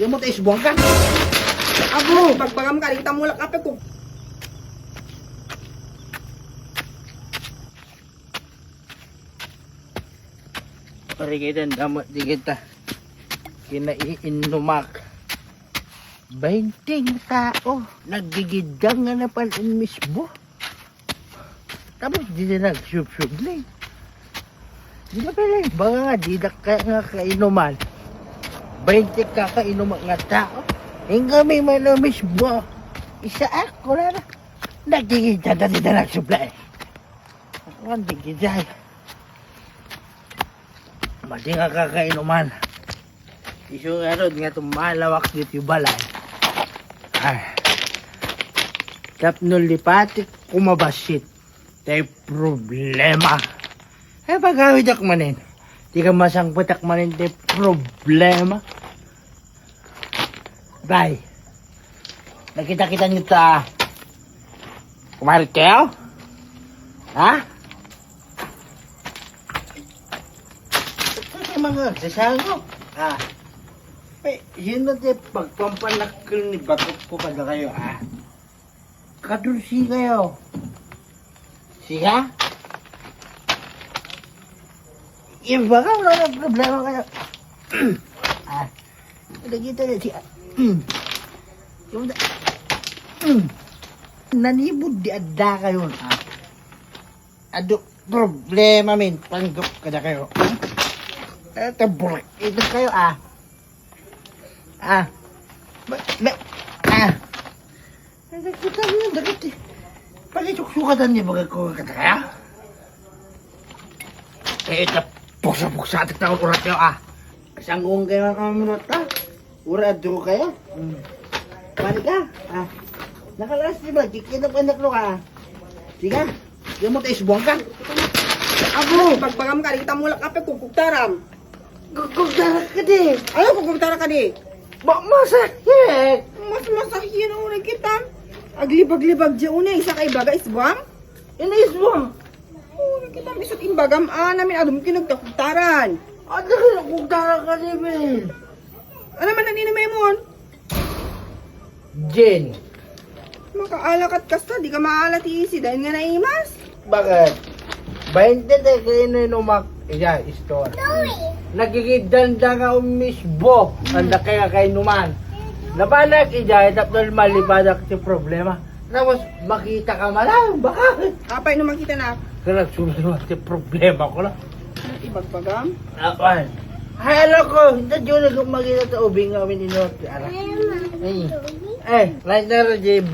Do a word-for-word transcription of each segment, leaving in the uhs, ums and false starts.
Di mo tayo isbuang ka. Abo! Pagbagam ka, di kita mulak apek ko. Parigidan, damot di kita. Kinaiinumak. Bainting tao, naggigiddang nga napan-, misbo. Tapos di na nagsubsubli. Di na pala, baka nga, di na ka-, nga kainuman. Bainti ka kainuman nga tao. Ang kami man ang misbo. Isa ako na na. Nagigidda na di na nagsubli. Ang di gidda. Madi nga kakainuman. Isu nga rod nga tumalawak dito'y balay. Ah. Tapno lipatik kumabasit. Tay problema. Ay, pagawidak manen. Ti ka masangpetak manen tay problema. Bay. Nakita-kita niyo ta. Kumarit kayo? Ha? Ito sa mga sasango. Ah. Eh, yun na di pagpampanakil ni batok ko kada kayo, ah. Kadursi kayo. Siya? Yung baka wala na problema kayo. Ah. Nakita na siya. Mm. Yung da-, mm. Nanibod di adda kayo, ah. Adu problema, men. Panggap kada kayo. Ito, burak. Ito kayo, ah. Ah. Ba, ba, ah. Ay, nakita mo yun, dagiti. Pagisuksukatan niya, bagay ko, kata kaya? Eh, ito, puksa-puksa, atik na oras niyo, ah. Sanggung kayo, mga kamunot, ah. Ura, adro kayo. Hmm. Pari ka, ah. Nakalas, di ba? Kikinap anak lo ka, ah. Sige. Di mo tayo isbuang ka. Abo! Pagbagam ka, di kita mulak apek, kukuktaram. Kukuktarak ka di. Ayaw, kukuktarak ka di. Ma-, masakit. Mas masakit na una kita. Aglibag-libag di una, isa ka ibaga, isbuang? Ini isbuang. Oh, kita, isut imbagam, ah, namin adum kinagkakuktaran. Ano ka kukuktarak ka di, men? Ano man ang inumemon? Gin. Makaalakat kasta, di ka maala ti isi, dahil nga naimas. Bakit? Bainte te kayo no inumak, iya, istor. Nagigidanda nga umisbo, anda kaya kainuman. Nabanak, iya, tapno malipadak ti problema. Tapos, makita ka man lang, bakit? Apay no makita na? Kaya nagsusunod ti problema ko lang. Ibagbagam? Apan. Ay, alam ko, hindi yun nagmagina ta ubing nga amin inot. Ala. Ay. Eh, right there, Jim.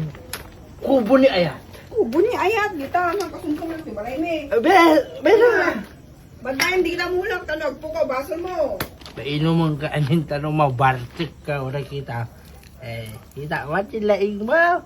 Kubo ni Ayat. Kubo ni Ayat, kita, ang kasumpong ng tibalay ni. Eh, be, be na. Bantayan, di kita mulak, tano, agpukaw, basol mo. Painuman ka, amin, tano, mabartik ka, wala kita. Eh, kita, what, laing mo?